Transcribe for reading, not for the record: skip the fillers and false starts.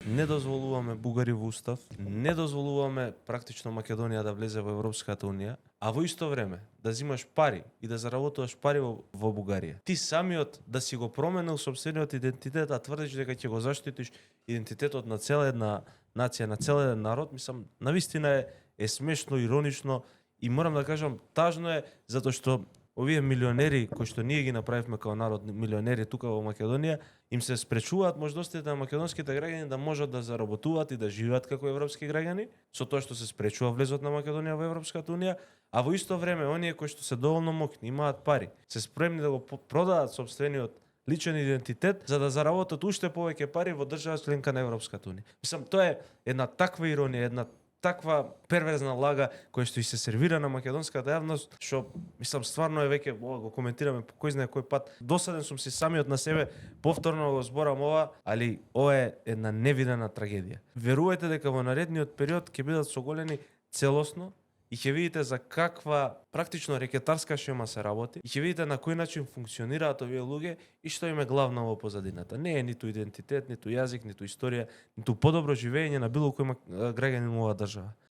Не дозволуваме бугари во устав, не дозволуваме практично Македонија да влезе во Европската унија, а во исто време да земаш пари и да заработуваш пари во Бугарија. Ти самиот да си го променил сопствениот идентитет, а тврдиш дека ќе го заштитиш идентитетот на цела една нација, на цел еден народ, мислам, навистина е смешно, иронично и морам да кажам, тажно е затоа што овие милионери кои што ние ги направивме како народ, милионери тука во Македонија, им се спречуваат можностите на македонските граѓани да можат да заработуваат и да живеат како европски граѓани, со тоа што се спречува влезот на Македонија во Европската унија, а во исто време оние кои што се доволно моќни, имаат пари, се спремни да го продадат сопствениот личен идентитет за да заработат уште повеќе пари во држава членка на Европската унија. Мислам, тоа е една таква иронија, една таква перверзна лага која што и се сервира на македонската јавност, што мислам стварно е веќе го коментираме по кој знае кој пат. Досаден сум си самиот на себе, повторно го зборам ова, али ова е една невидена трагедија. Верувајте дека во наредниот период ќе бидат соголени целосно и ќе видите за каква практично рекетарска шема се работи и ќе видите на кој начин функционираат овие луѓе и што им е главно во позадината. Не е ниту идентитет, ниту јазик, ниту историја, ниту подобро живење на било кој граѓанин во оваа држава.